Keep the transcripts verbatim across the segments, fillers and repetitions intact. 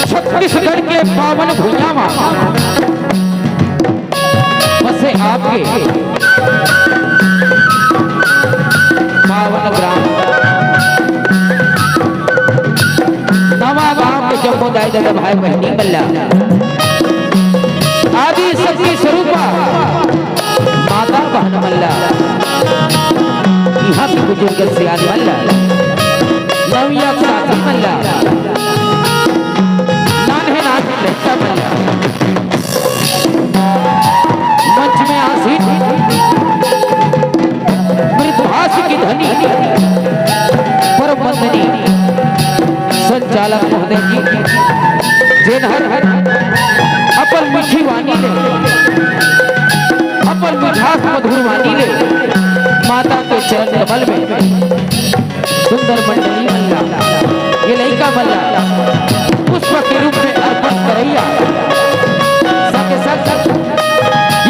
छत्तीसगढ़ के पावन भुइयां मा बसे आपके पावन ग्राम नवा गांव के जम्मो दाई ददा भाई बहिनी मन ला आदि शक्ति स्वरूपा माता बहन मन ला, इहां के बुजुर्ग सियान मन ला, नवयुवक साथी मन ला, नान्हे नान्हे लइका मन ला, मंच में आसीन मृदुभाषी के धनी परम वंदनीय संचालक महोदय जी, जेन हर अपन मीठी वाणी ले, अपन मिठास मधुर वाणी ले माता के चरण कमल में सुंदर मंडली मन ला, ये लइका मन ला पुष्प के रूप में अर्पण करइया, संगे संग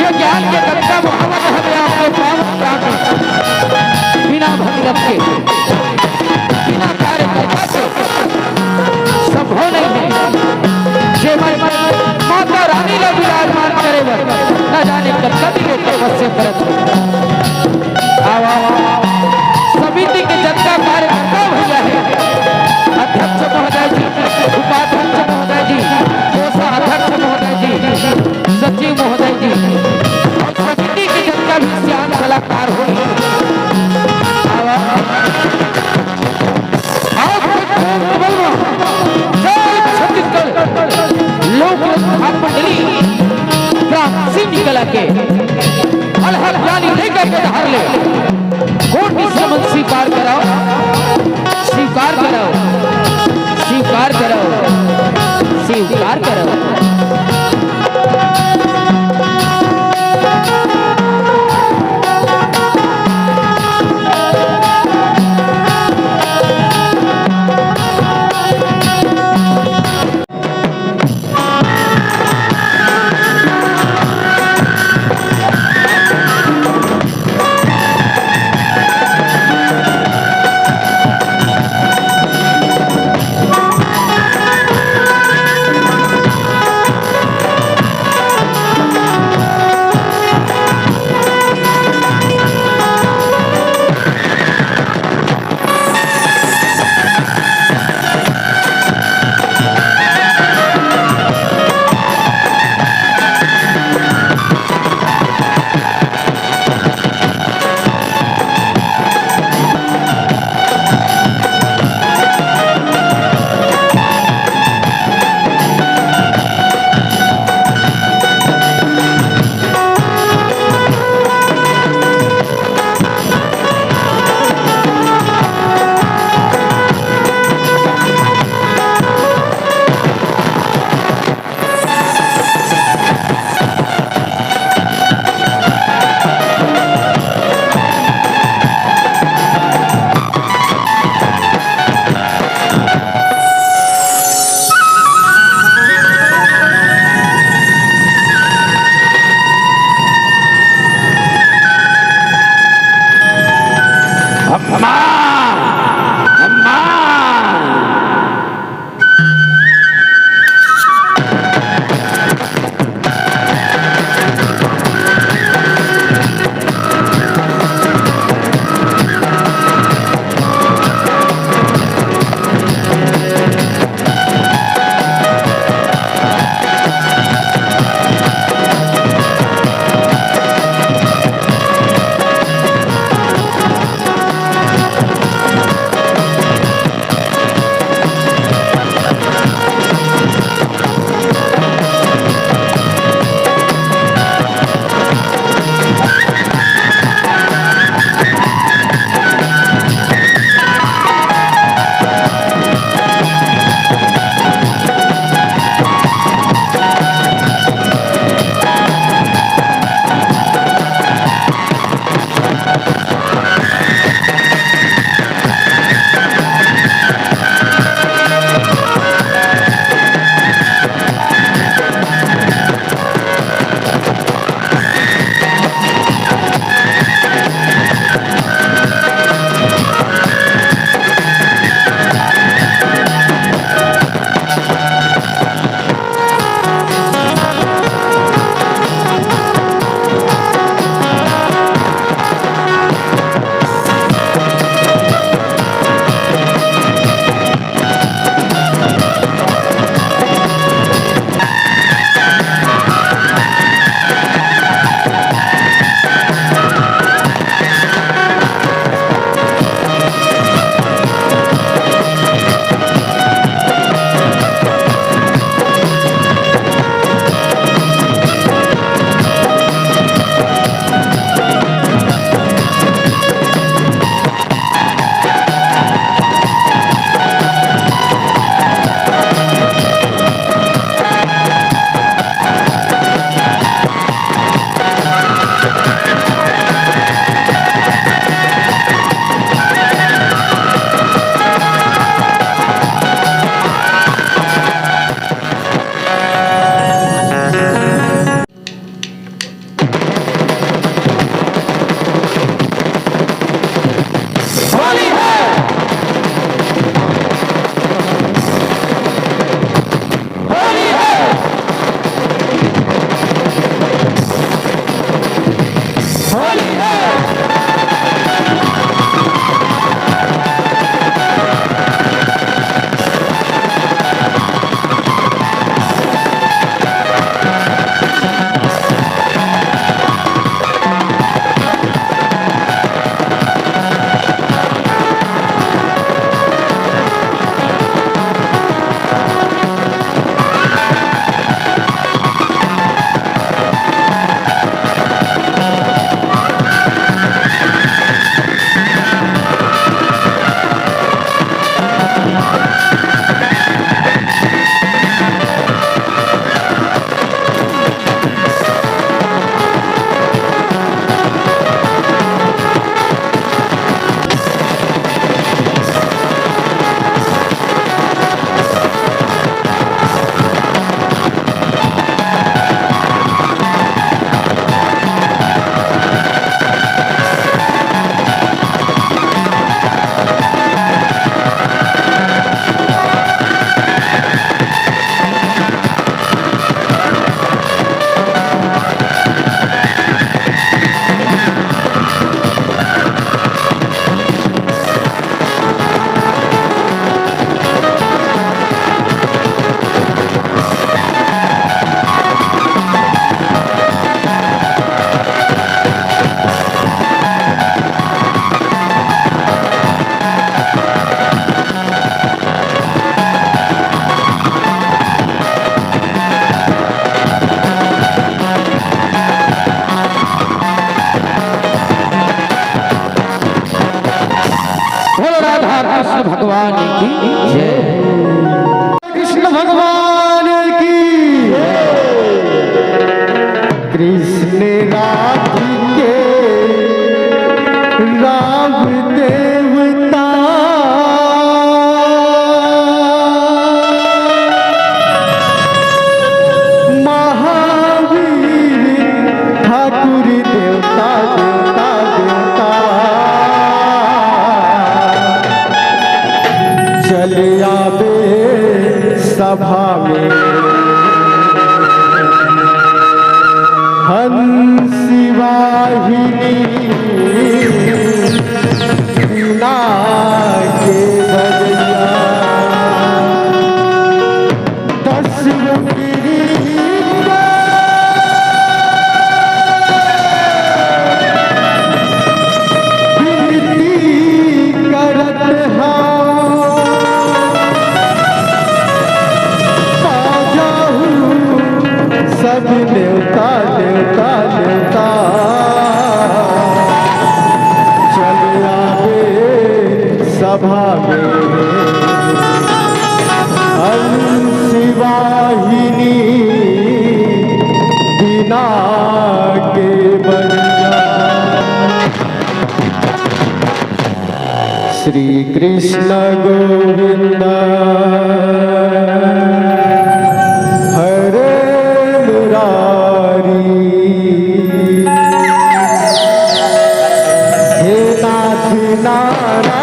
ये ज्ञान के गंगा बहावन हवे आपके पावन प्राण में। बिना भगीरथ के, बिना कार्यकर्ता के संभव नहीं है। जेमन माता रानी ला विराजमान करे बर न जाने कतका दिन ले तपस्या करत हे। आओ, आओ, आओ। समिति के जतका कार्यकर्ता भैया हे, अध्यक्ष महोदय जी, उपाध्यक्ष महोदय जी, कोषाध्यक्ष महोदय जी, सचिव महोदय जी, अउ समिति के जतका भी सियान कलाकार होही, आओ, आओ। आज के ठोक बल में जय छत्तीसगढ़ लोक लोक मंडली ग्राम सिंह कला के अलहर भगवान की जय। कृष्ण भगवान की। कृष्ण राधिके राम देवता महावीर ठाकुर देवता, देवता, देवता। चल आबे सभा में हंस वाहिनी बिना के बजैया। दस गो पीढ़ी के विनती करत हौं, आ जाहू सब देवता, देवता, देवता। चल आबे सभा में हंस वाहिनी बिना के बजैया। श्री कृष्ण गोविंद हरे मुरारी। हे नाथ नारायण।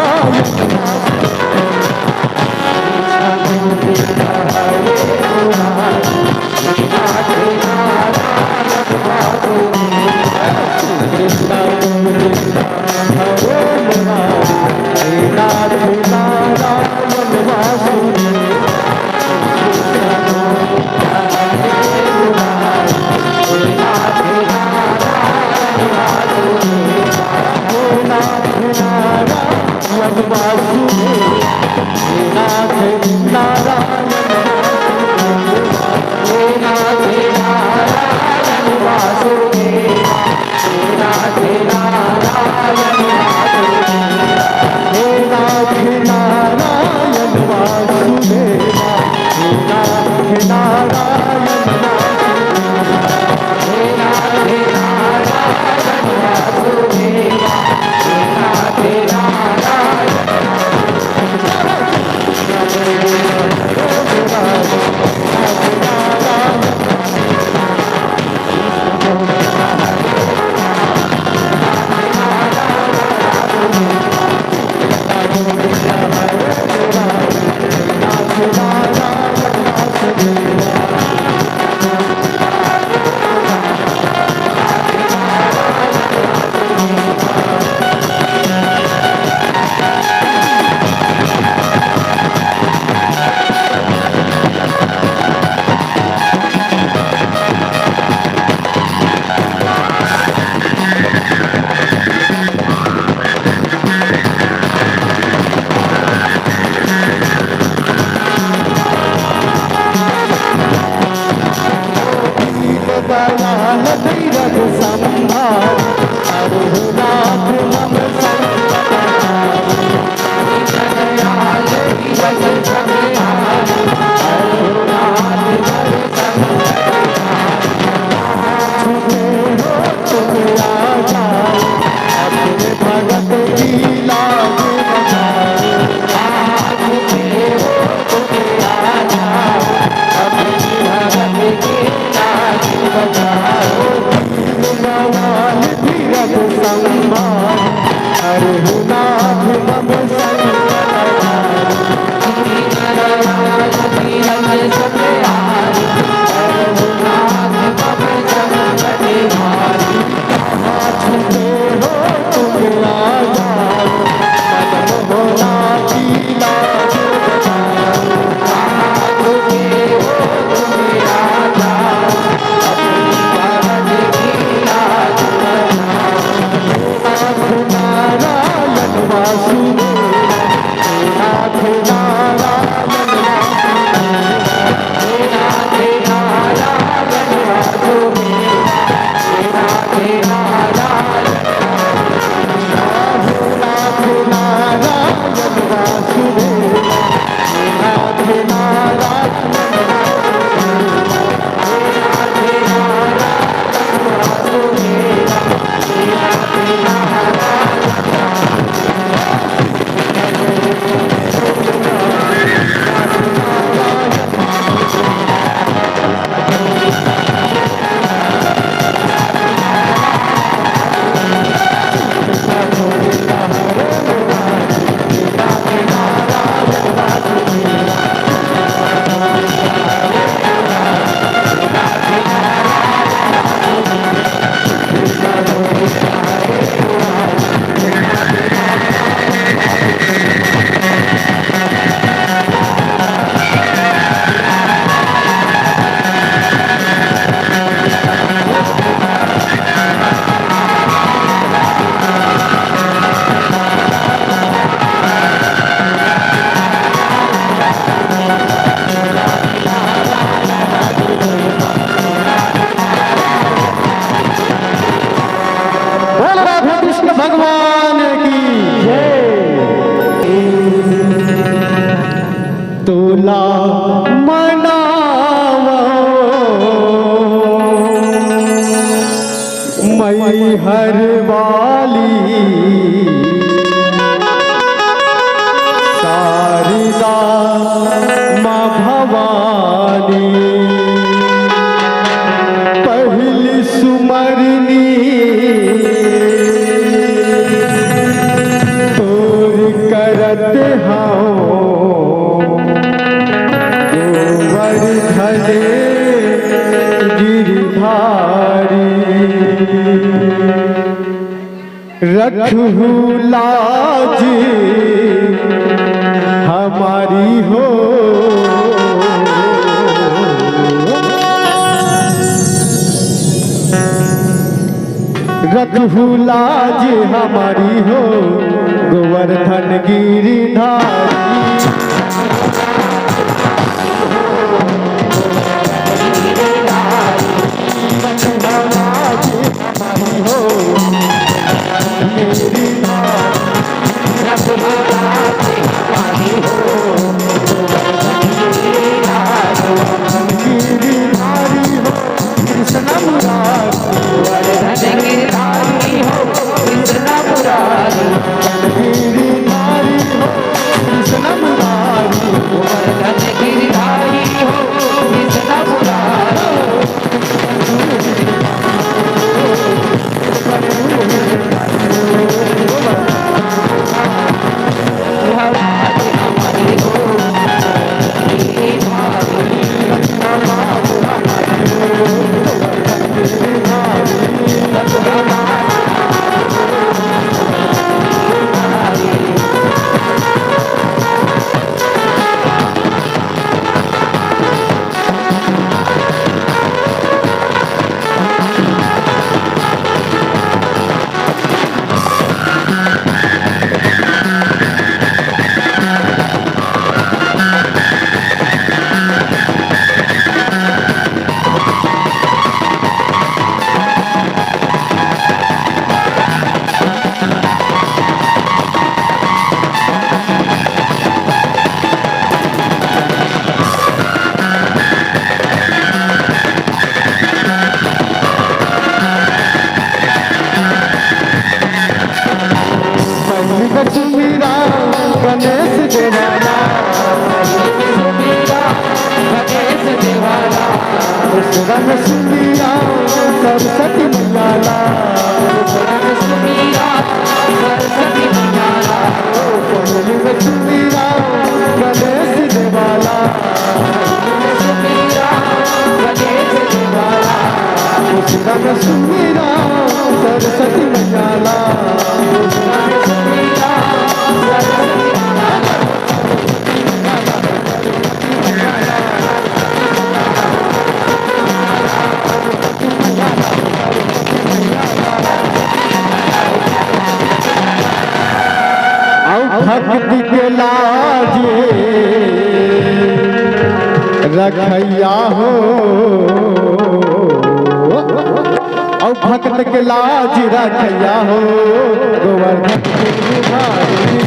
राधे कृष्ण भगवान की जय। तोला मनावो मैहर वाली शारदा माँ भवानी। पहिली सुमरनी तोर करत हँव गोवर्धन गिरधारी। रखहू लाज हमारी हो, रखहू लाज हमारी हो, गोवर्धन गिरधारी। पहिली सुमिरा गणेश देवाला, दूसरा में सुमिरा सरस्वती मैया ला, पहिली में सुमिरा गणेश देवाला, दूसरा में सुमिरा सरस्वती मैया ला। अउ भक्ति के लाज रखइया हो, अउ भक्त के लाज रखइया हो, गोवर्धन गिरधारी।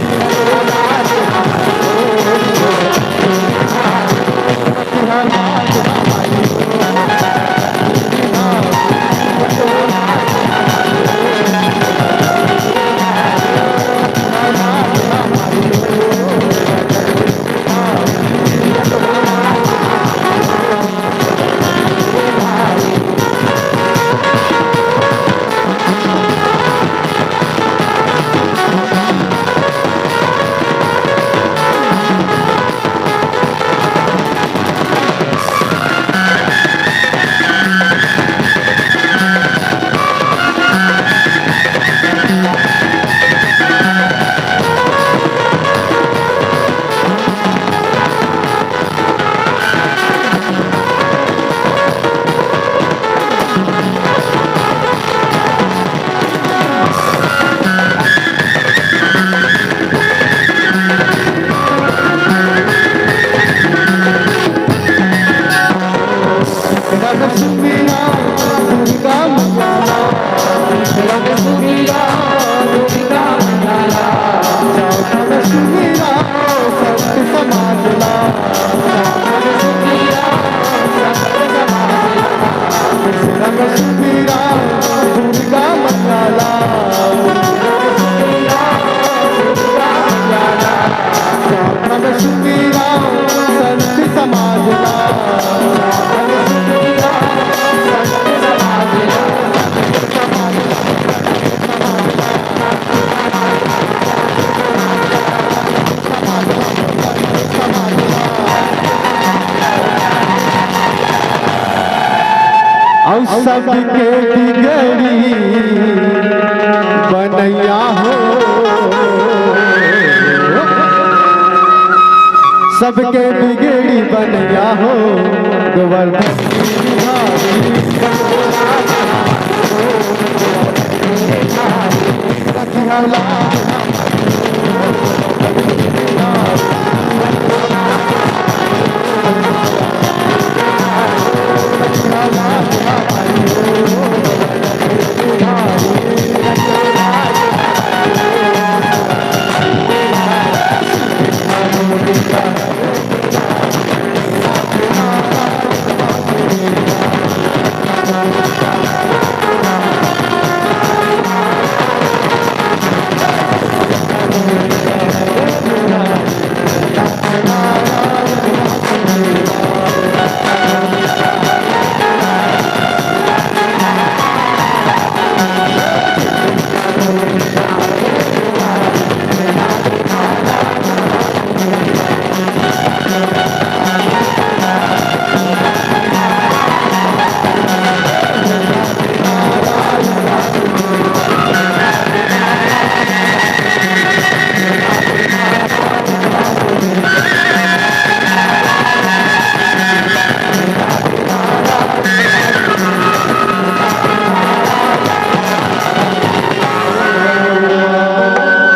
सबके बिगड़ी बनैया हो, सबके बिगड़ी बनैया हो, गोवर्धन गिरधारी।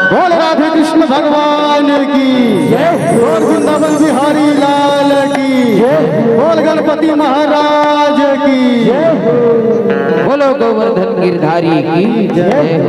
बोल राधे कृष्ण भगवान की जय। बोल वृंदावन बिहारी लाल की जय। बोल गणपति महाराज की जय। बोलो गोवर्धन गिरधारी की जय।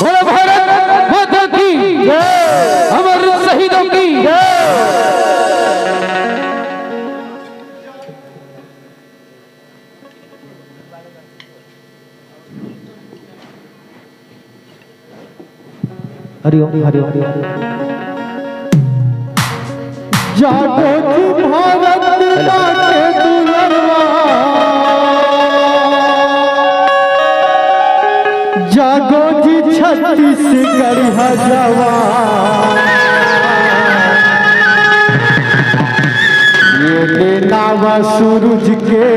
बोलो भारत माता की जय। अमर शहीदों की जय। हरि ओम, हरि ओम। जागो जी भारत माँ के दुलरवा, जागो जी छत्तीसगढ़ हजवा। ये नावा सूरज के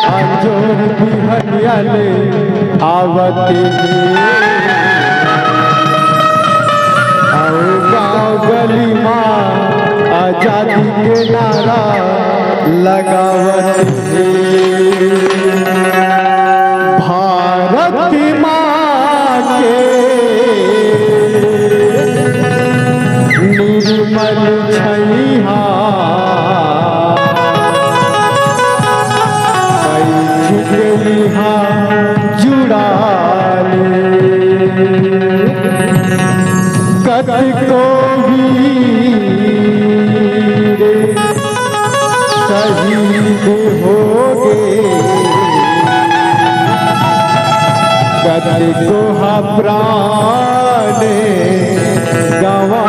अंजोर बिहनिया ले आवत हे। अउ गाँव गली मा आजादी के नारा लगावत हे। भारत माँ के निर्मल छैहा, बैठ के इहाँ जुड़ा ले। कतको वीर शहीद होगे, कतको हा प्राण गंवा।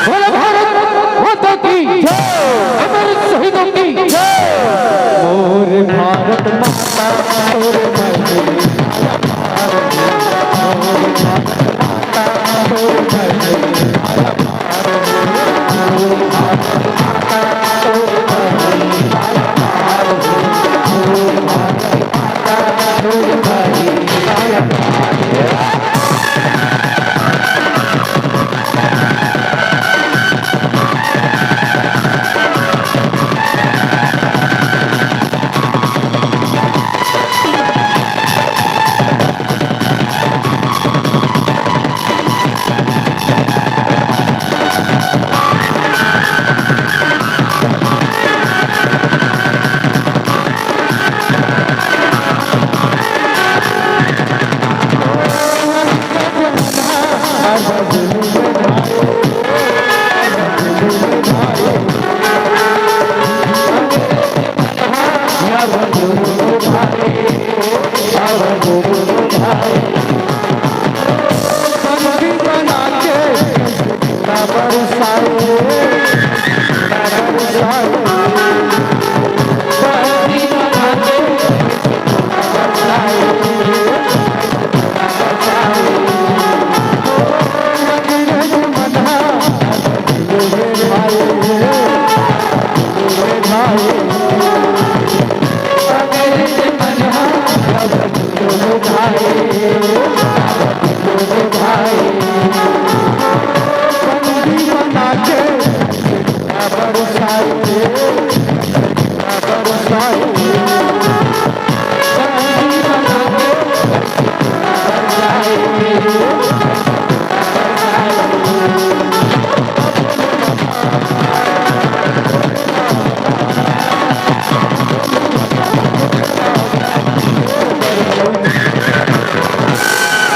बोलो भारत माता की जय, अमर शहीदों की जय। मोर भारत माता, मोर बहन, मोर भारत माता, मोर बहन।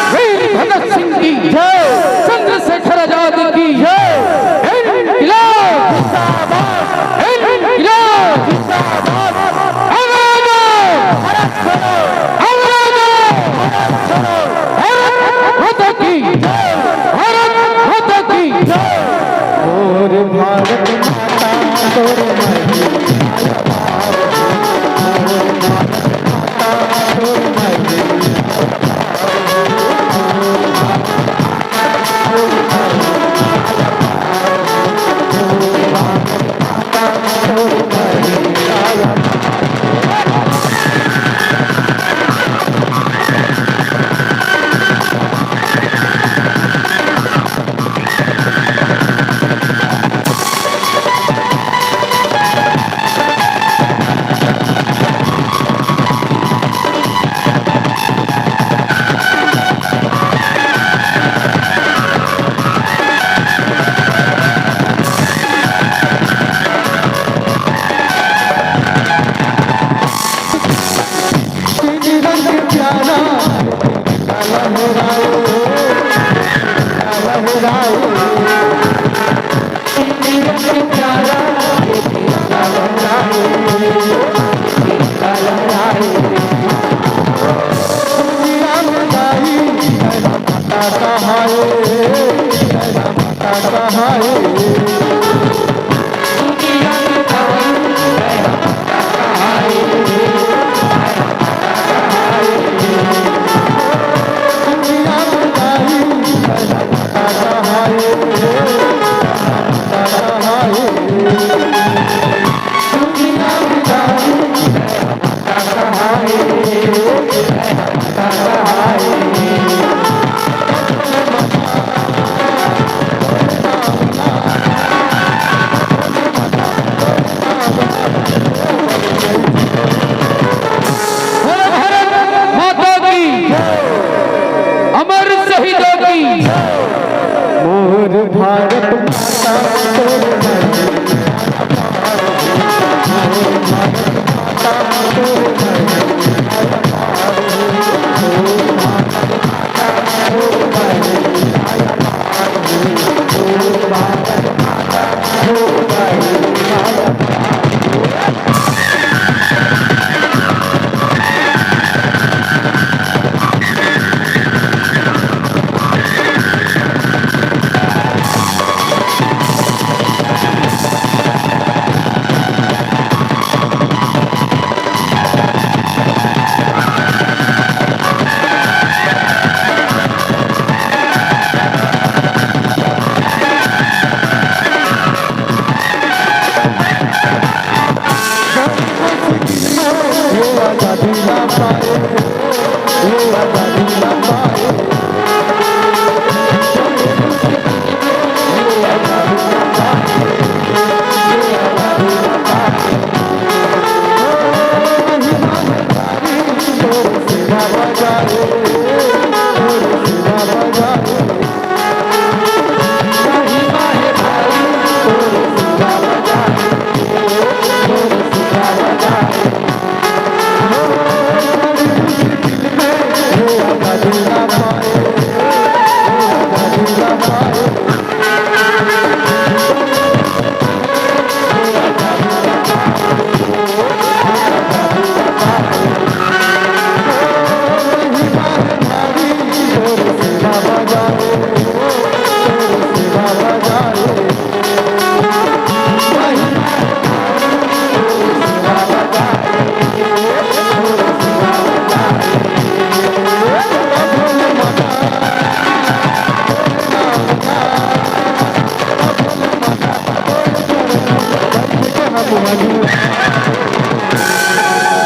वीर भगत सिंह की जय, चंद्रशेखर आजाद की जय। इनकलाब जिंदाबाद, इनकलाब जिंदाबाद। अंग्रेजों, अंग्रेजों, भारत माता की जय, भारत माता की जय। मोर भारत माता तोर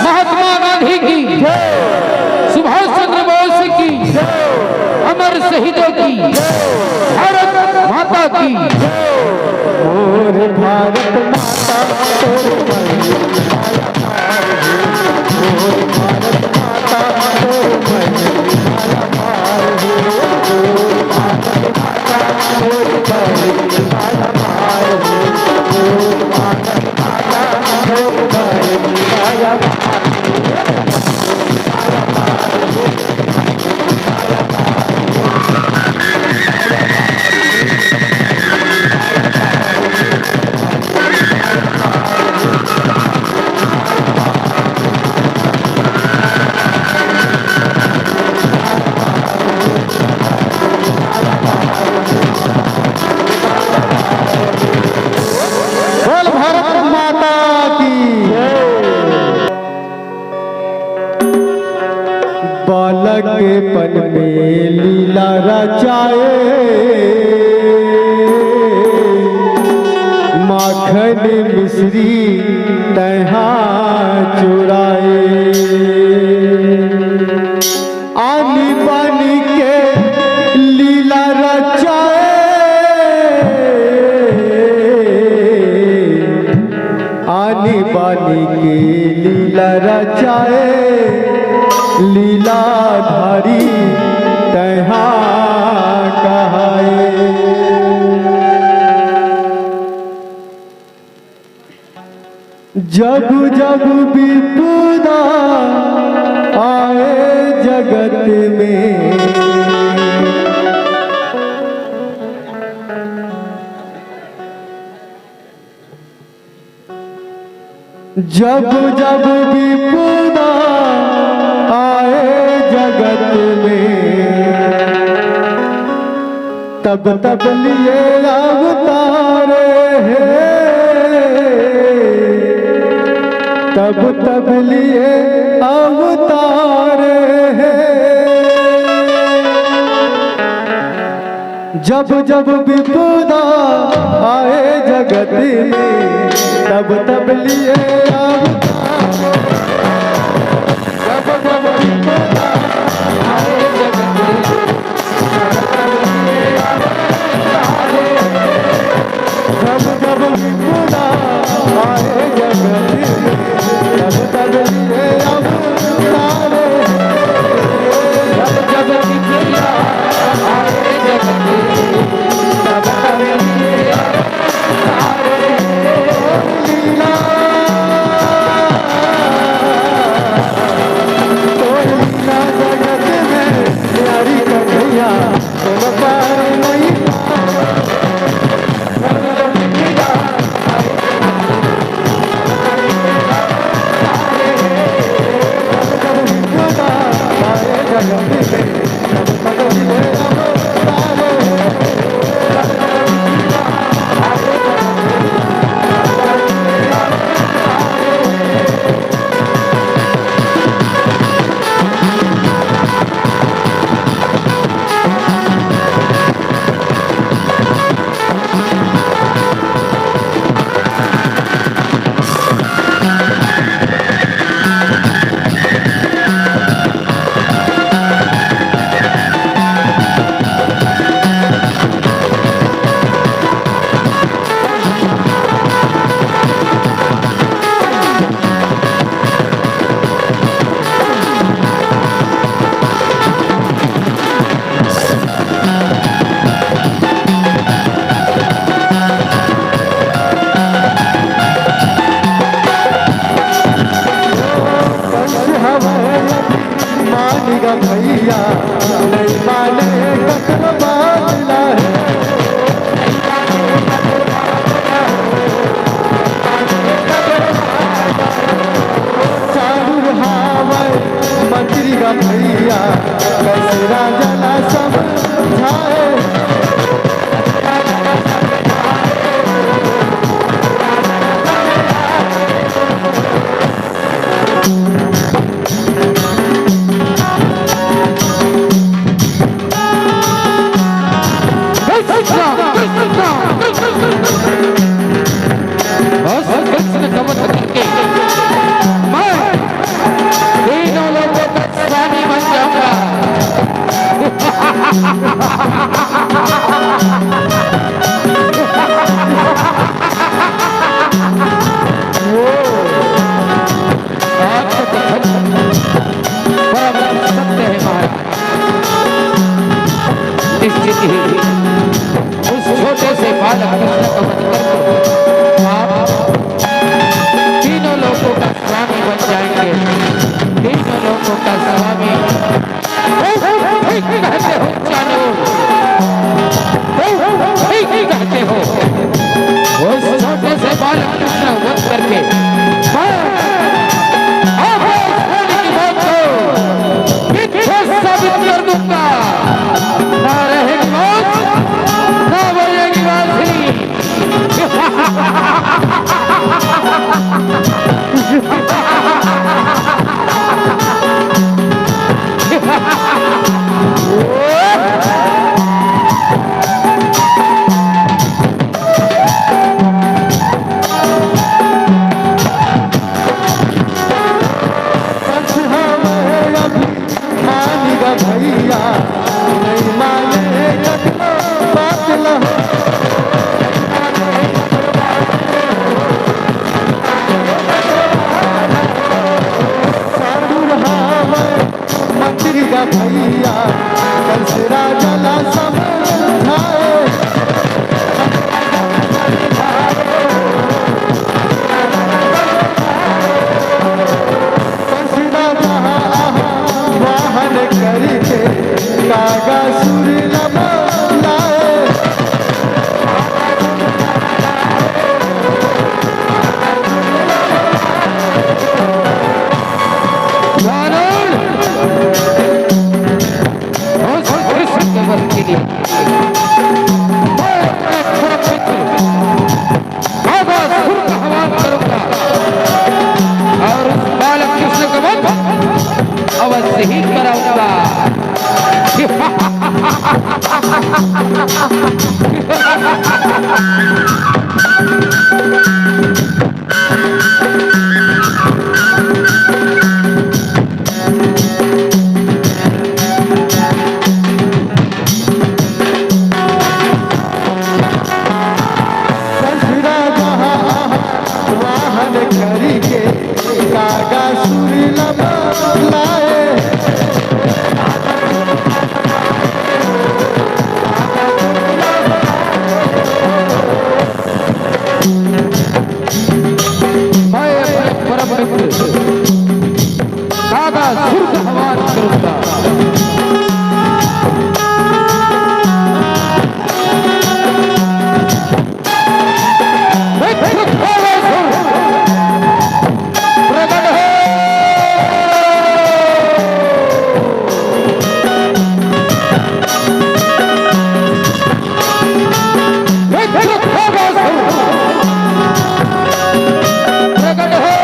महात्मा गांधी की, सुभाष चंद्र बोस की, अमर शहीदों की, भारत माता की। मोर भारत माता तोर बोल भारत माता की। बालकपन में लीला रचाए, माखन मिश्री तैहा चुराए। आनी बानी के लीला रचाए, आनी बानी के लीला रचाए, लीलाधारी तैहा कहाए। जब जब विपदा आए जगत में, जब जब विपदा आए जगत में, तब तब लिए अवतार हे, तब तब लिए अवतार हे। जब जब विपदा आए जगत में, तब तब लिए अवतार। जब जब विपदा आए जगत में, जब जब विपदा आए जगत में, तब तब लिए अवतार। जब जब विपदा आए जगत में, तब तब लिए अवतार। लीला भैया, नहीं माने कखनो बात ला हे। चारू हावय मंत्री का भैया, कैसे राजा ला समझाए। कृष्ण, कृष्ण, कृष्ण। बस कृष्ण का वध करके मैं तीनों लोकों का स्वामी बन जाऊंगा। बात तो कथन परम सत्य है महाराज। निश्चित ही उस छोटे से बालक कृष्ण का वध करके आप तीनों लोकों का स्वामी बन जाएंगे। तीनों लोकों का स्वामी। ठीक कहते हो चाणूर, ठीक कहते हो। उस छोटे से बालक कृष्ण वध करके मैं आकाशवाणी की बात को मिथ्या साबित कर दूंगा। ना रहेगी मौत, ना बजेगी बांसुरी। मानी गा भैया, नहीं माने कखनो बात ला। साढ़ू रहावय मंत्री का भैया, कल से राजा ला समझाए। वाहन करके कागासुर ला बुलाए। कानून और कृष्ण के वध के लिए मैं अपने परम मित्र बाबा सुर का आह्वान करूंगा और उस बालक कृष्ण का वध अवश्य ही कराऊंगा। ससुरा जहाँ वाहन करिके कागासुर ला बुलाए। मैं अपने परम मित्र कागासुर का आह्वान करूंगा। मित्र कागासुर प्रकट हो। मित्र कागासुर प्रकट हो।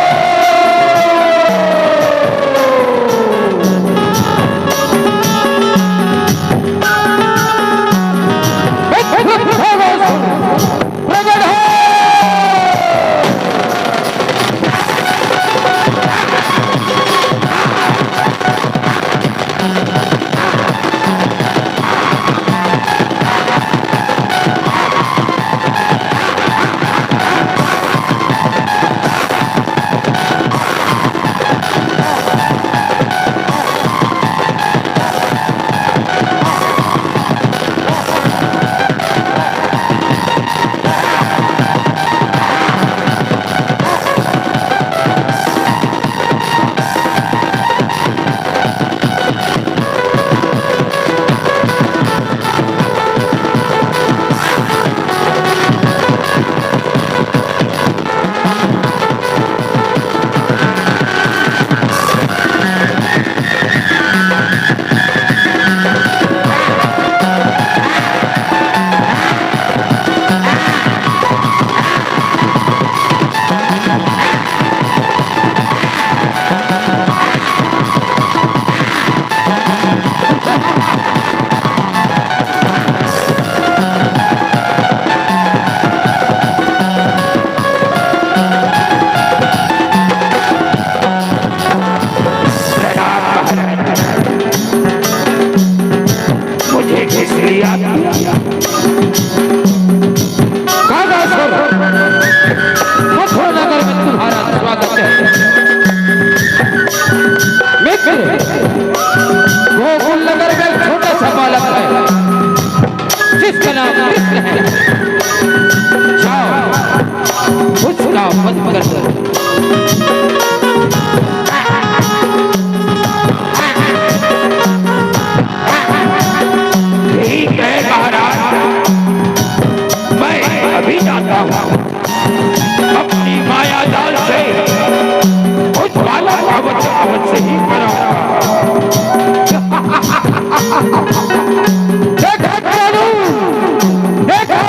गोकुल नगर में एक छोटा सा बालक है, जिसका नाम कृष्ण है। जाओ, उसका वध कर दो। ठीक है महाराज, मैं अभी जाता हूँ। अपनी माया जाल से उस बालक का वध अवश्य ही कराऊंगा। देखा कानू, देखा।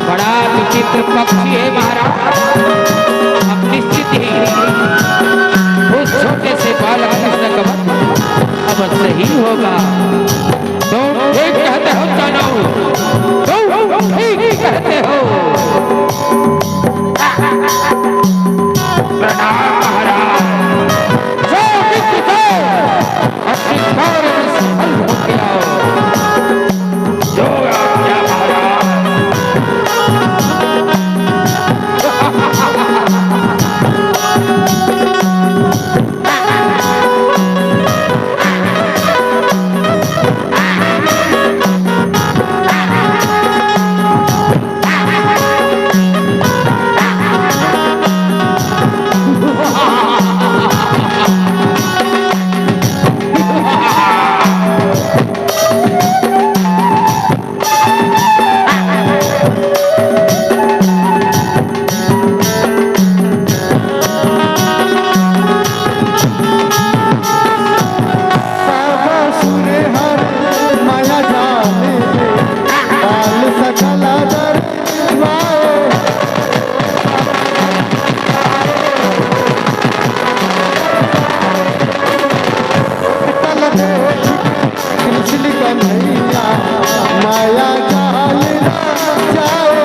बड़ा विचित्र पक्षी है महाराज। अब निश्चित ही उस छोटे से बालक कृष्ण का वध अवश्य ही होगा। तुम ठीक कहते हो चाणू, तुम ठीक कहते हो। प्रणाम महाराज। जो विद्य को अधिकार में सफल हो गया। जो आज्ञा महाराज। कृष्ण कन्हैया माया जाल ना जाए।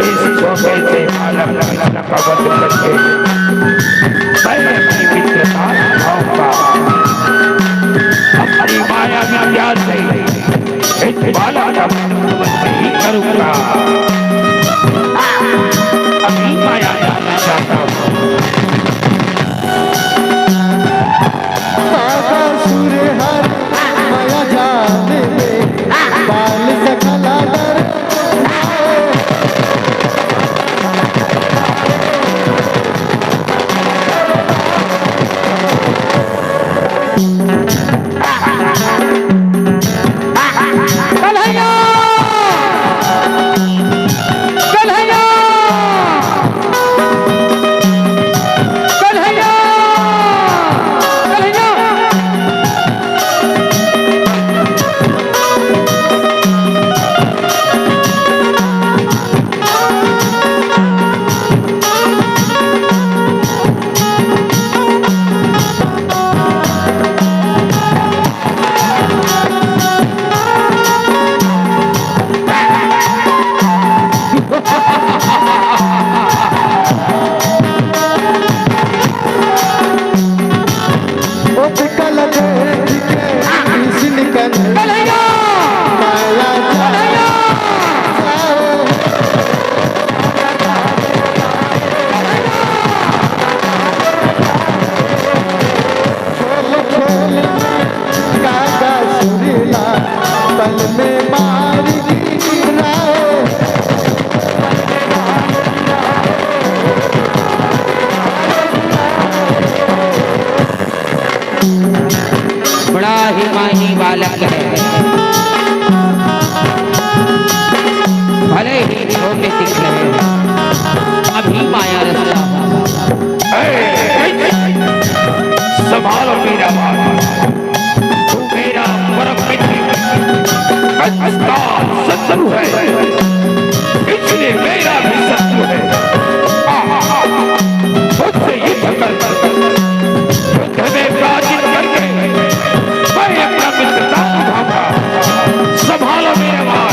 इस छोटे से बालक कृष्ण का वध करके मैं अपनी मित्रता निभाऊंगा। अपनी माया विद्या से इस बालक का वध अवश्य ही करूंगा। अभी माया जाना चाहता हूँ। आगा सुर हर माया जाल में, बाल सखला दर कन्हैया! कन्हैया! कन्हैया! कन्हैया! बड़ा ही माही बालक है, भले ही छोटे दिख रहे हैं, अभी माया रस का। ए, ए, ए, संभालो मेरा बालक। तू मेरा परम मित्र, अंधकार शत्रु है, इसलिए मेरा भी शत्रु है। आ, आ, आ, मुझसे युद्ध कर, युद्ध में पराजित करके मैं अपना मित्रता निभाऊंगा। संभालो मेरे बाल।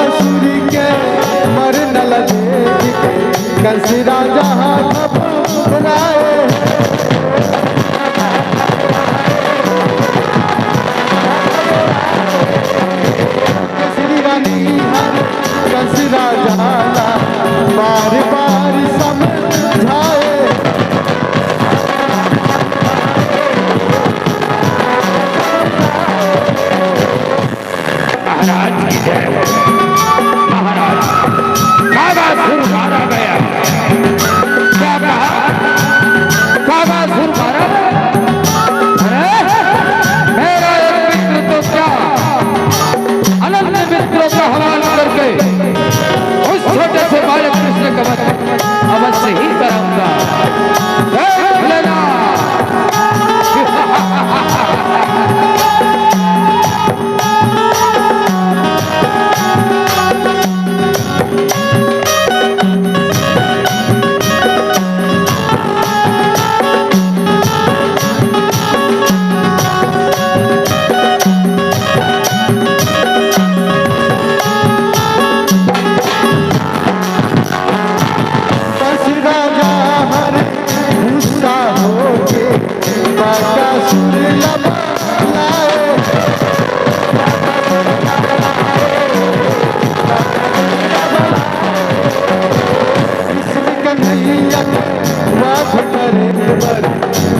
असुर के मरन ल देख के कंस राजा ह घबराए। श्री रानी हर कंस राजा ला बार बार समझाए। महाराज की जय। महाराज, कागासुर मारा गया। क्या कहा? कागासुर मारा गया। अरे, मेरा एक मित्र तो क्या, अनंत मित्रों का आह्वान करके उस छोटे से बालक कृष्ण का वध अवश्य ही कराऊंगा। देख लेना। बस राजा हर गुस्सा होके बकासुर ला बुलाए। कृष्ण कन्हैया वध करे बर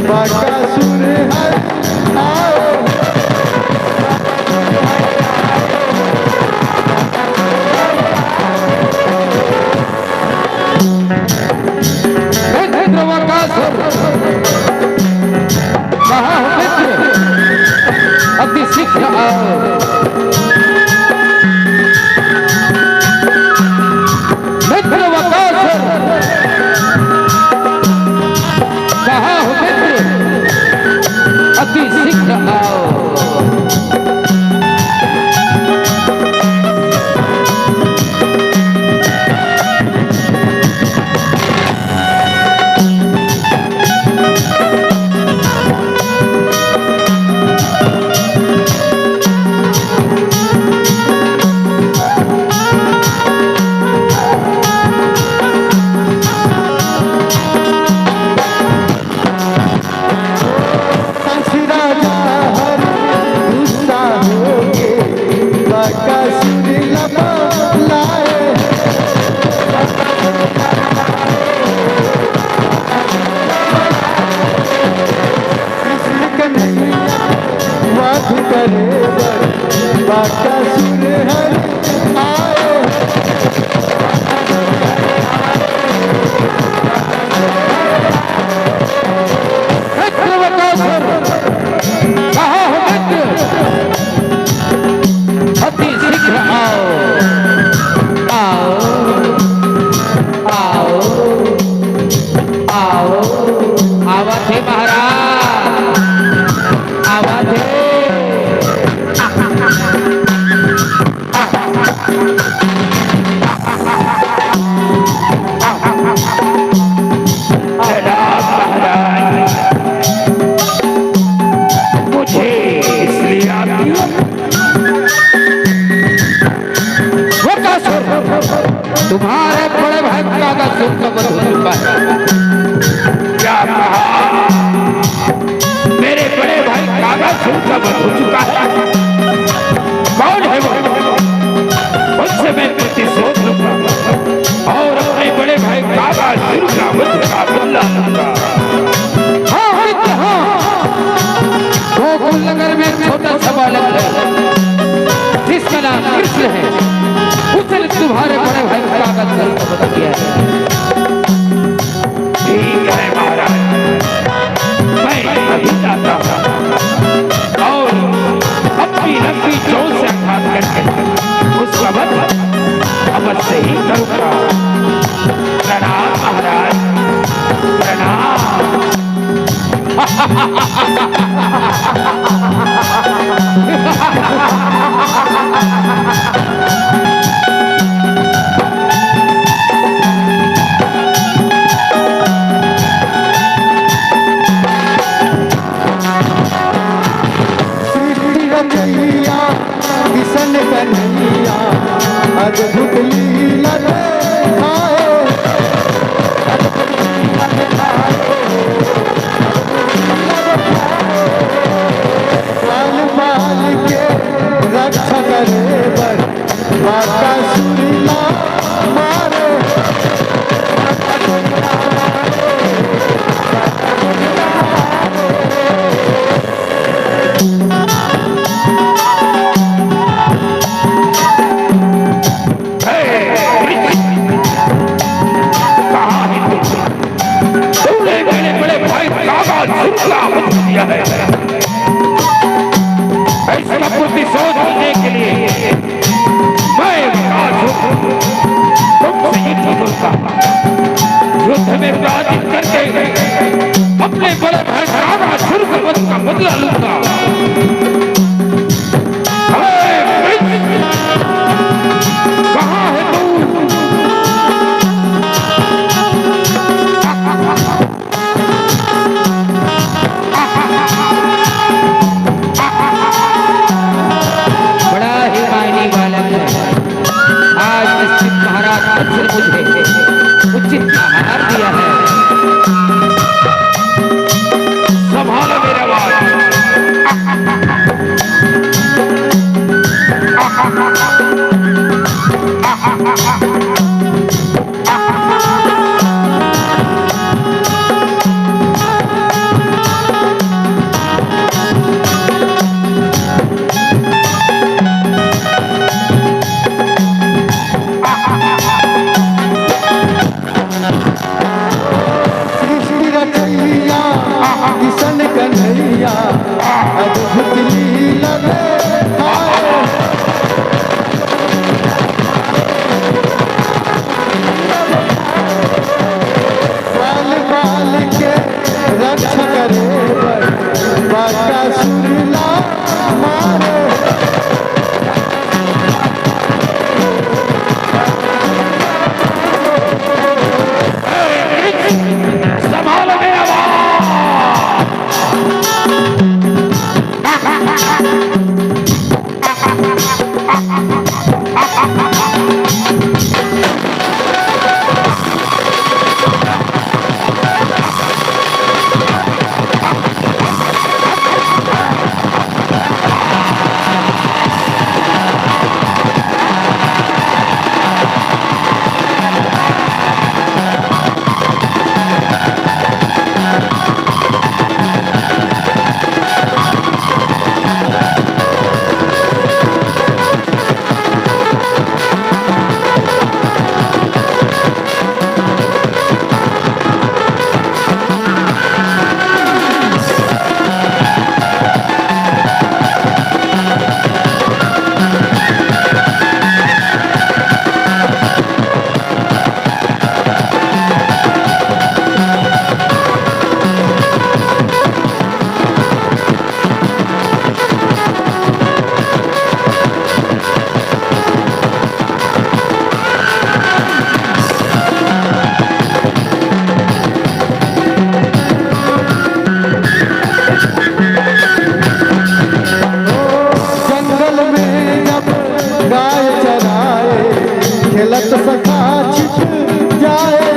बकासुर हर आए। मित्र बकासुर, कहा हो मित्र, अति शीघ्र आओ। मित्र बकासुर, कहा हो मित्र, अति शीघ्र आओ। अति शीघ्र आओ, आओ, आओ, आओ। आवत हे महाराज, आवत हे। जनाब महाराज, मुझे इसलिए आपकी बकासुर, तुम्हारे बड़े भाई कागासुर का वध हो चुका है। क्या कहा? मेरे बड़े भाई कागासुर का वध हो चुका है। कौन है वो? उससे मैं प्रतिशोध लूंगा और अपने बड़े भाई कागासुर का वध का बदला लूंगा। हाँ, हाँ, हाँ। गोकुल नगर में एक छोटा सा बालक है, जिसका नाम कृष्ण है। उसने तुम्हारे बड़े भाई कागासुर का वध किया है। ठीक है महाराज, मैं अभी जाता हूँ और अपनी लंबी चोंच से आघात करके उसका वध अवश्य ही करूंगा। प्रणाम महाराज, प्रणाम। अद्भुत लीला देखाए। बाल बाल के रक्षा करे बर बाकासुर ला मारे। कहाँ है तू? तूने मेरे बड़े भाई काकासुर का वध किया है। इसका प्रतिशोध लेने के लिए मैं विकास हूँ, तुमसे युद्ध करूंगा। युद्ध में पराजित करके अपने बड़े भाई काकासुर का वध का बदला लूंगा। अरे, कहाँ है तू? बड़ा ही मायनी बालक है। आज निश्चित महाराज वत्स ने मुझे उचित आहार दिया है। संभालो मेरा बाल। सृष्टि रचैया किशन कन्हैया, अद्भुत लीला देखाए। बाल बाल के रक्षा करे बर बाकासुर ला मारे। संभालो मेरा बाल। जंगल में जब गाय चराए, खेलत सखा छिप जाए।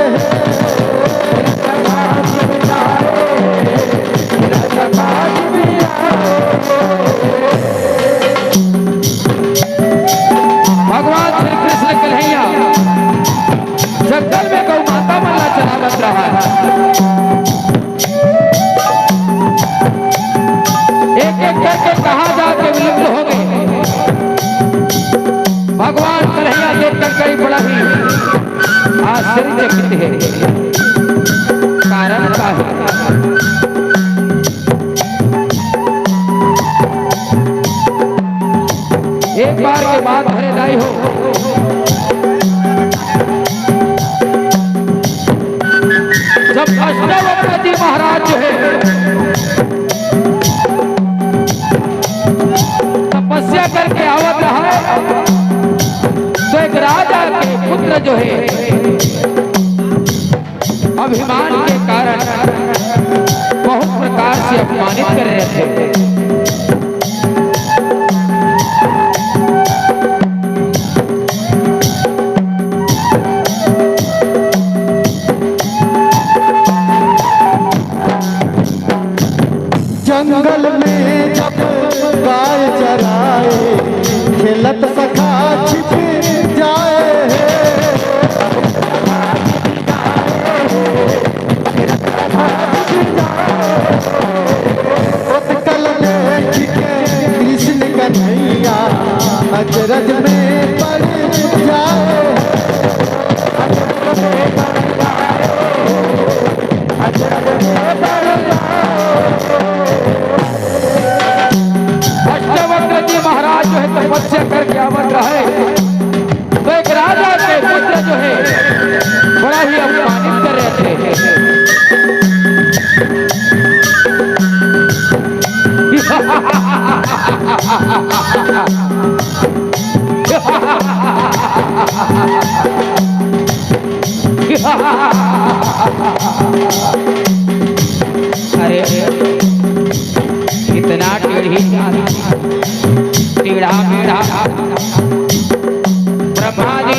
भगवान श्री कृष्ण कन्हैया जंगल में गौ माता मन ला चरावत रहा है। एक एक करके कहाँ जाके विलुप्त हो गए। भगवान कन्हैया देख कर कई बड़ा ही आश्चर्यचकित है। कारण का है? एक बार के बात है दाई हो, जब अष्टावक्र जी महाराज जो है तपस्या करके आवत रहा, तो एक राजा के पुत्र जो है अभिमान के कारण बहुत प्रकार से अपमानित कर रहे थे।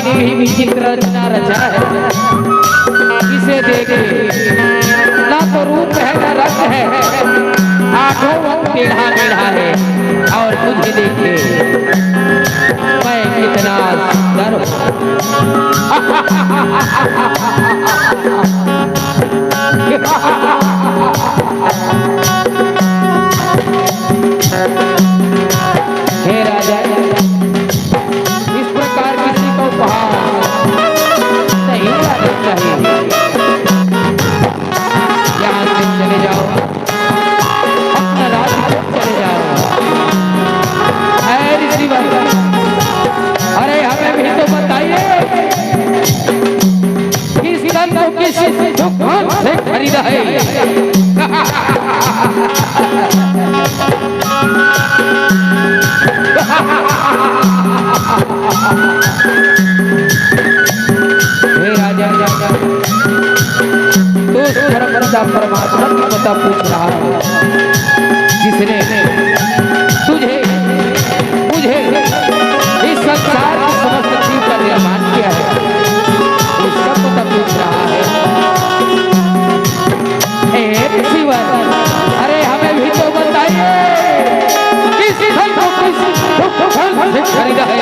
भी विचित्र रचना रचा है। इसे देखे, ना तो रूप है, ना रंग है, आठों अंग टेढ़ा मेढ़ा है। और मुझे देखे, मैं कितना सुंदर हूँ। हे राजा, इस प्रकार किसी को उपहार नहीं देना चाहिए। यहाँ से चले जाओ, अपना राज को चले जाओ। है ऋषिवर, अरे हमें भी तो बताइए, किस धन को किस दुकान से खरीदा है? हे राजा, तू उस परम पिता परमात्मा की पता पूछ रहा है, जिसने तुझे, मुझे, इस संसार के समस्त जीव का निर्माण किया है, उसका पता पूछ रहा है। हे ऋषिवर, अरे हमें भी तो बताइए, किस धन को किस धन से खरीदा है?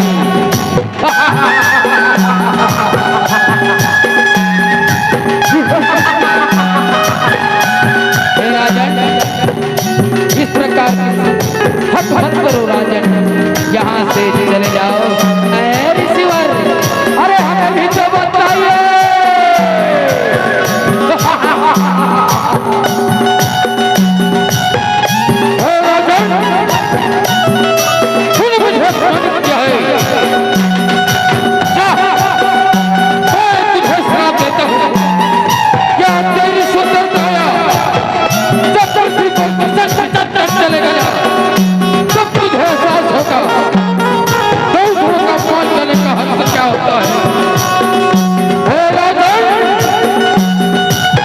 हे राजन, इस प्रकार की हट मत करो राजन, यहाँ से चले जाओ। अरे ऋषिवर, अरे हमें भी तो बताइए। हे राजन, सुन मुझे प्रमाणित किया है। जा, मैं तुझे श्राप देता हूँ। क्या तेरी सुंदर काया जब पृथ्वी पर चल, चल, चल, चल चले गया, तब तुझे एहसास होगा, दो गुणों का पाँच जने का हक क्या होता है। हे राजन,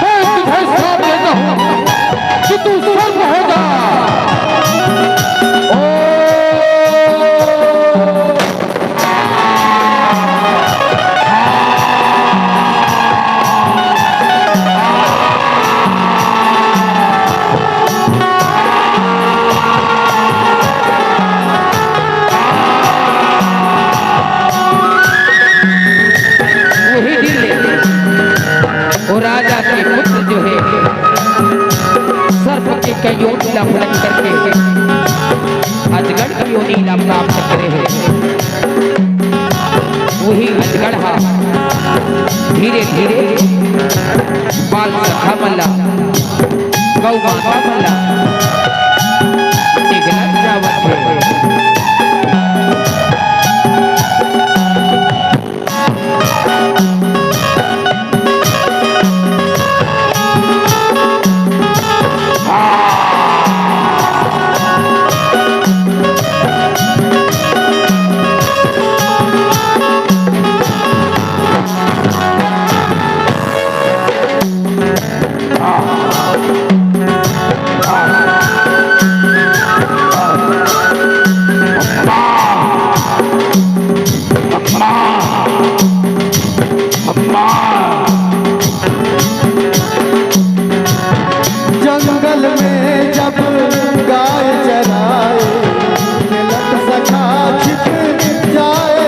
मैं तुझे श्राप देता हूँ कि तू सर्प हो जा। ओ वही दिन ले वो राजा के पुत्र जो है, सर्प के कई योनि ला फलन करके अजगर की योनि ला प्राप्त करे हैं। वही अजगर हा धीरे धीरे बाल सखा मन ला, गौ माता मन ला निगलत जावत हे। जंगल में जब गाय चराए, मिलत सखा छिप जाए।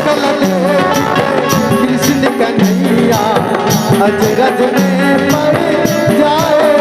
कल देख के कृष्ण कन्हैया अचरज में पड़ जाए।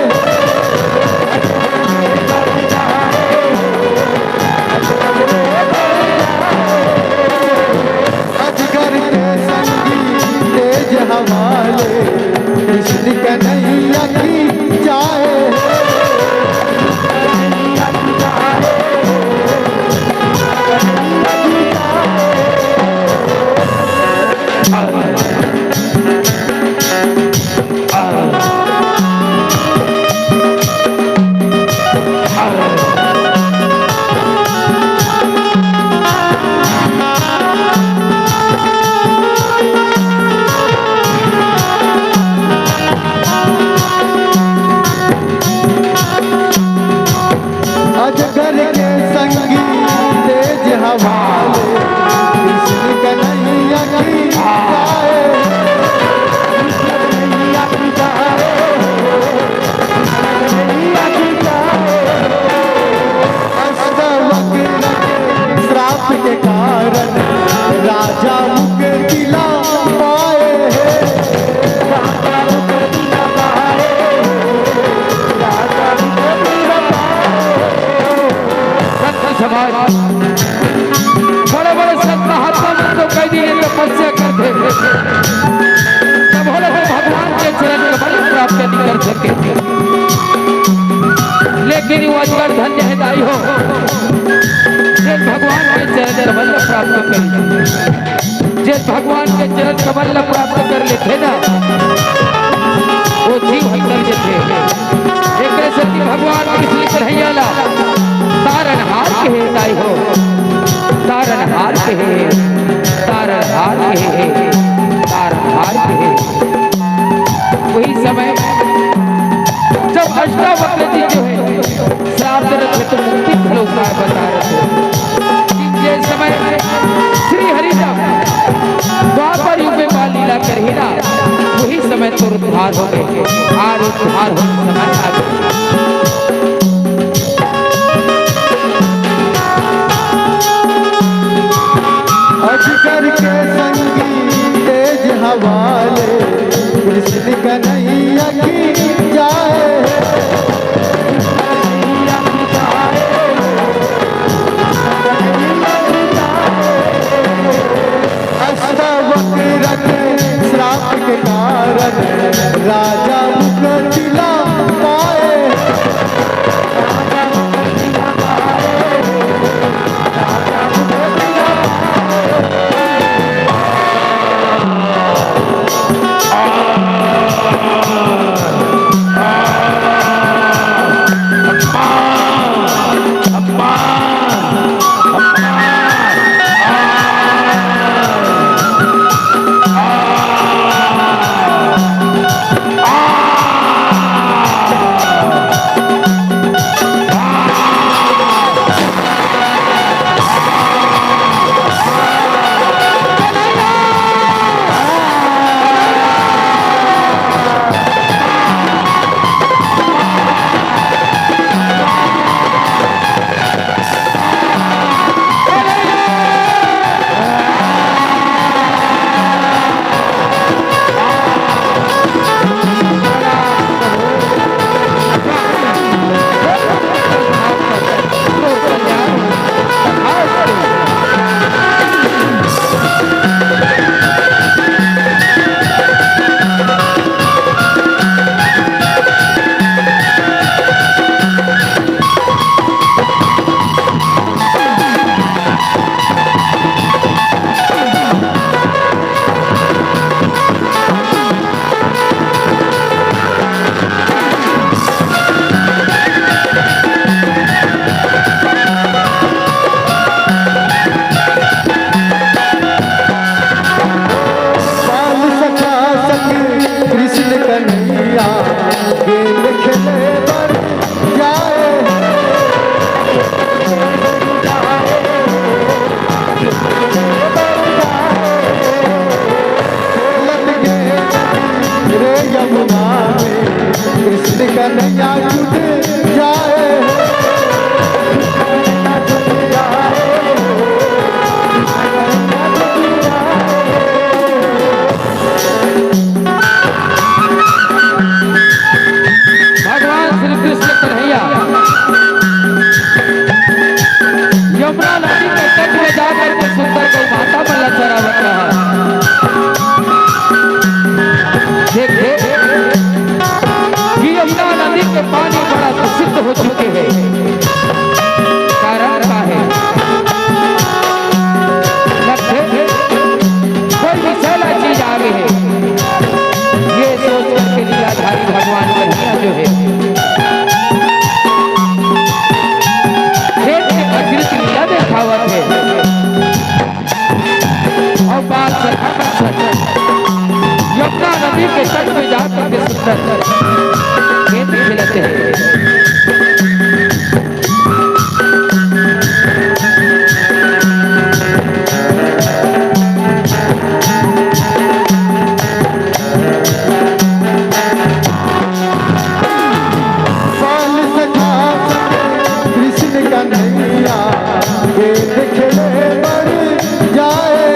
गिरी अजगर धन्य हे दाई हो, जेन भगवान के चरण कमल ल प्राप्त करी, जेन भगवान के चरण कमल ल प्राप्त कर लेथे ना, वो जीव अंतर जथे। एकरे सेती भगवान कृष्ण कन्हैया ला तारनहार कहे दाई हो, तारनहार कहे, तारनहार कहे, तारनहार कहे। वही समय जब अष्टावक्र जी जो है श्राप दे रथे तो मुक्ति घलो उपाय बता रहे थे। जे समय श्री हरि जब द्वापर युग में बाल लीला करही ना, वही समय तो उद्धार हो गए, आज उद्धार हो समय आ गए। अजगर के संगी तेज हवाले, कृष्ण कन्हैया की जाए। अष्टावक्र के श्राप के कारण राजा मुकुट ला पाए। बाल सखा सखी कृष्ण कन्हैया, खेल खेले बर जाए। खेलत गे रे यमुना में, कृष्ण कन्हैया छूट जाए। भगवान श्री कृष्ण कन्हैया यमुना नदी के तट में जा करके सुंदर गौ माता मन ला चरावत रहा। देख, देख कि यमुना नदी के पानी बड़ा दूषित हो चुके हैं। कारण का है? लगथे कोई विषैला चीज आ गई है। ये सोच करके लीलाधारी भगवान कन्हैया जो है, खेल के अजृत लीला देखावत है। और बाल सखा यमुना नदी के तट में जाकर के सुंदर खेल खेलते हैं। बाल सखा कृष्ण कन्हैया, खेल खेले बर जाए।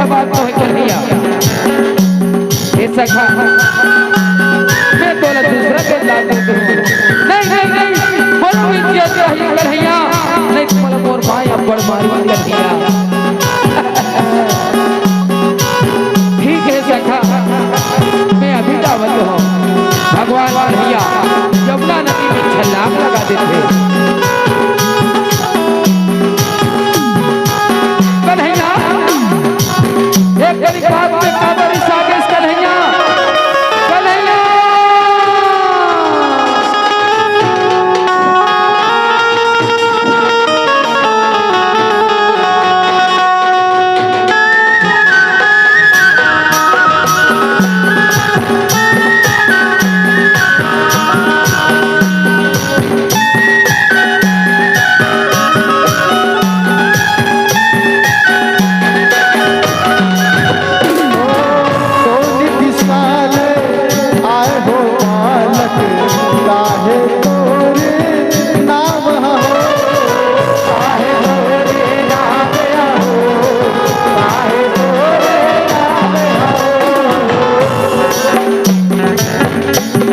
बात तो है कन्हैया। ए सखा, मैं तोला दूसरा के लात दे दूँ। नहीं, नहीं, नहीं, बोलो इज्जत रही कन्हैया, नहीं तो मोला मोर माई अब्बड़ मारी कन्हैया। ठीक है सखा, मैं अभी जावत हूँ। भगवान कन्हैया यमुना नदी में छलांग लगा देथे। कन्हैया, एक करी बात में काबर इस आगे इस कन्हैया, कन्हैया।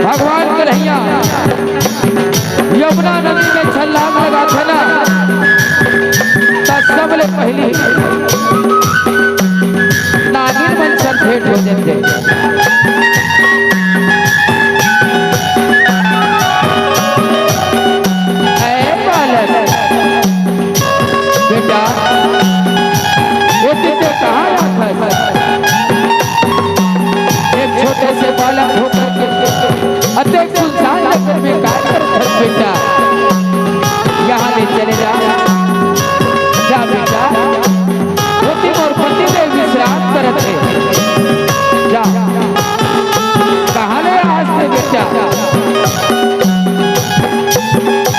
भगवान कन्हैया यमुना नदी में छलांग लगाथे ना, त सबले पहिली नागिन मन से भेंट हो जाथे। ए बालक, बेटा, ये तें कहाँ जात हस? एक छोटे से बालक होकर के अतेक सुनसान नगर में काय करत हस बेटा? यहाँ ले चले जा, जा बेटा, वो तो मोर पतिदेव विश्राम करत हे। जा, कहाँ ले आज से बेटा?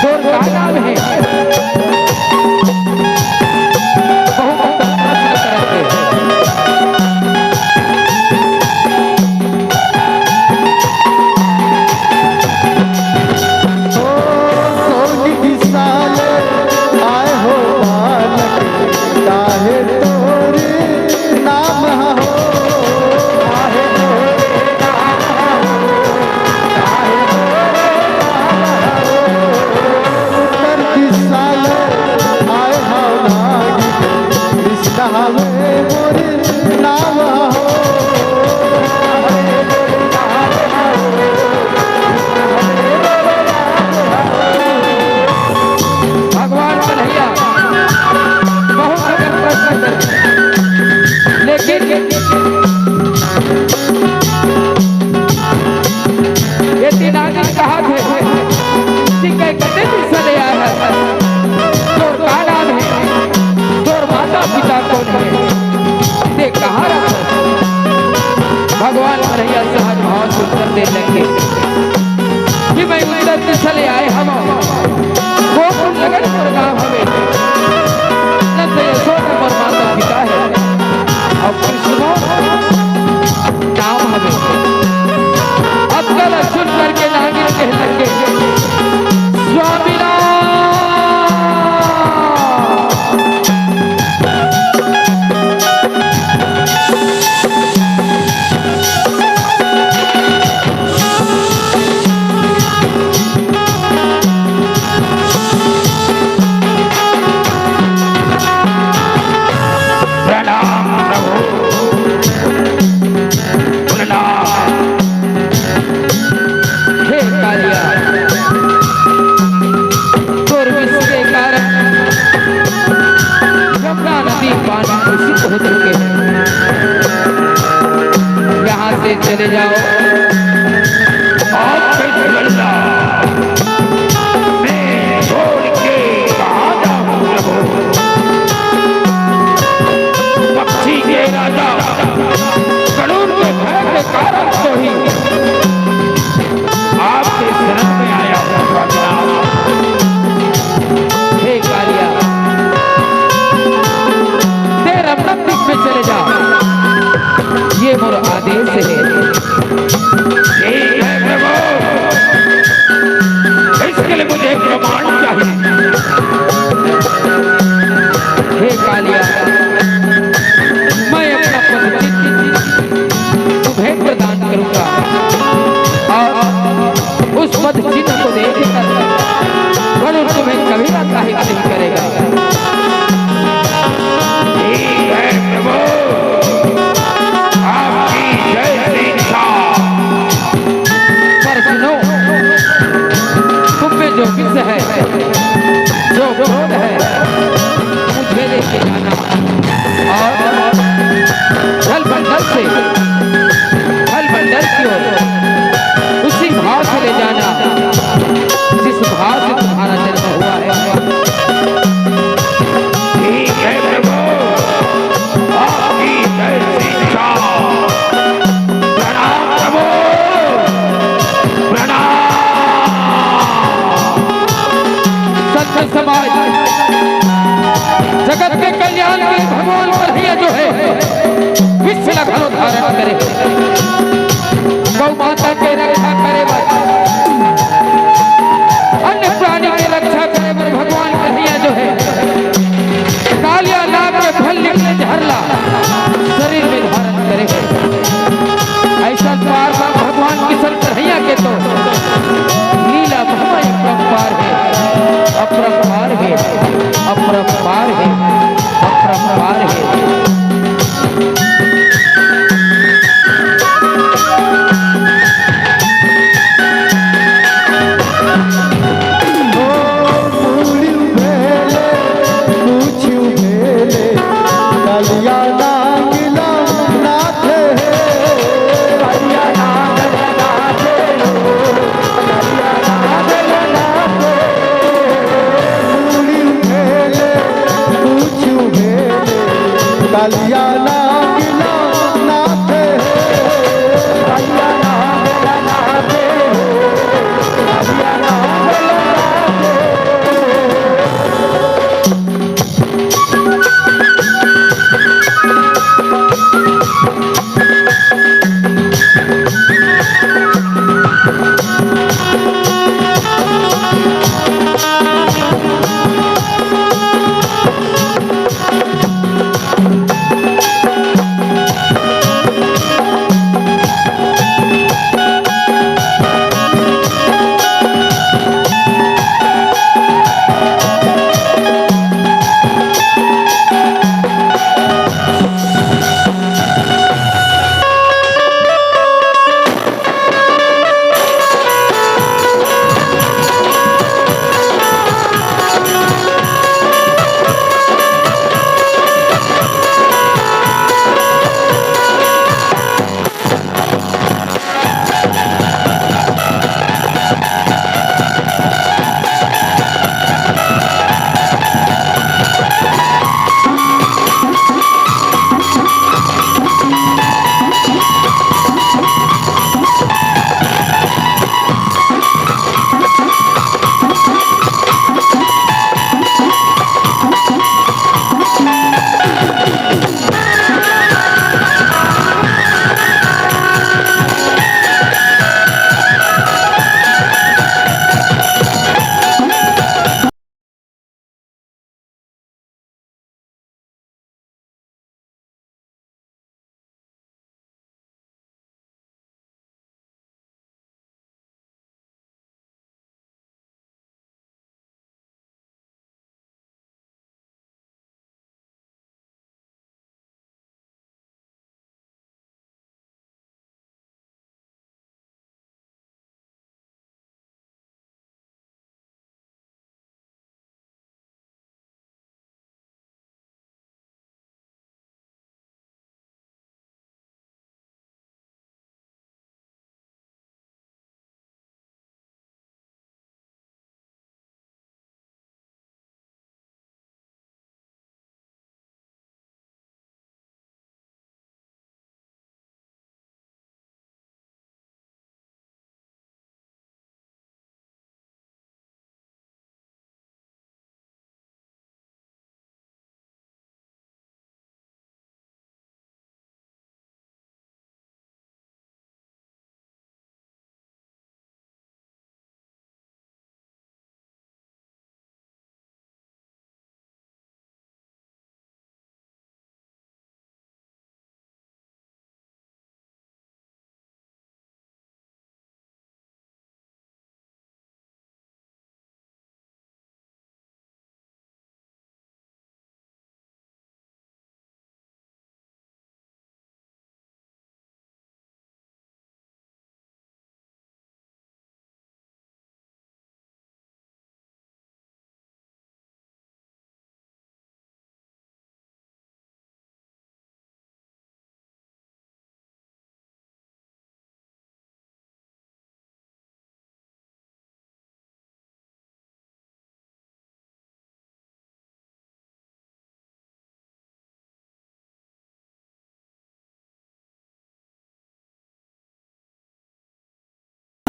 तोर का नाम हे? बहुत प्रश्न करत हे। ओ, कोन दिसा ले आए हो बालक, काहे तोरे नाम हो? काहे तोरे नाम हो? काहे तोरे नाम हो? उत्तर दिसा ले आए हो नागी, कृष्ण हवे मोर नाम हो। भगवान कन्हैया बहुत अगर प्रश्न करे, लेकिन ये तीन आदमी कहा थे कि कह कते दिसा ले आए हस, तोर का नाम हे, तोर माता पिता कोन हे, तें कहाँ रहत हस? भगवान कन्हैया सहज भाव से उत्तर दे लगे कि मैं उत्तर दिसा ले आए हवँव, गोकुल नगर मोर गाँव हवे, नंद यशोदा मोर माता पिता हे, अउ कृष्ण मोर नाम हवे। अतका ल सुन करके नागिन कहे लगे, स्वामीनाथ। प्रणाम प्रभु, प्रणाम। हे कालिया, विष है, जो क्रोध है, मुझे लेके जाना। और जल मंडल से थल मंडल की ओर उसी भाव से ले जाना, जिस भाव से तुम्हारा जन्म हुआ है। ठीक है प्रभु, आपकी जैसी इच्छा। प्रणाम प्रभु, प्रणाम। संत समाज, जगत के कल्याण के लिए भगवान कन्हैया जो है, विष ला घलो धारण करे, गौ माता के रक्षा करे बर, अन्य प्राणी के रक्षा करे बर भगवान कन्हैया जो है, कालिया नाग के फल निकले जहर ला शरीर में धारण करे हे। ऐसा पार भगवान किशन कन्हैया के तो लीला महिमा अपरंपार है, अपरंपार है, अपरंपार है, अपरंपार है।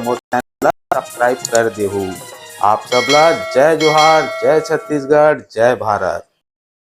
मोर चैनल ला सब्सक्राइब कर देहू। आप सबला जय जोहार, जय छत्तीसगढ़, जय भारत।